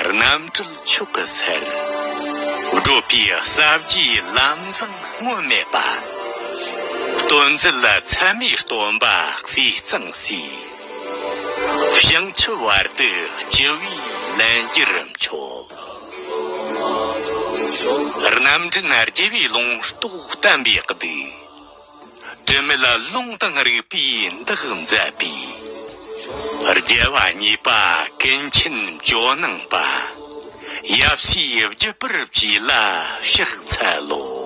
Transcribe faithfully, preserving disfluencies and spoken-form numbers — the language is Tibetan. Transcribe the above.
རྣམ་སྤྲུལ་མཆོག་གི་སར། བགྲོད་པའི་ཟབ་རྒྱས་ལམ་བཟང་སྔོན་མེད་པ། སྟོན་མཛད་ཚད་མེད་སྟོན་པ་གསེར་གཙང་སྲས། བྱང་ཆུབ་བར་དུ་སྤྱི་བོའི་ལན་བརྒྱར་མཆོད། རྣམ་འདྲེན་རྒྱལ་བའི་ལུང་རྟོགས་བསྟན་པའི་གདུགས། དྲི་མེད་ལུང་དང་རིགས་པའི་འདག་མཛད་པའི། རྒྱལ་བ་གཉིས་པ་ཀུན་མཁྱེན་ཇོ་ནང་པ། ཡབ་སྲས་བརྒྱུད་པར་བཅས་ལ་ཕྱག་འཚལ་ལོ།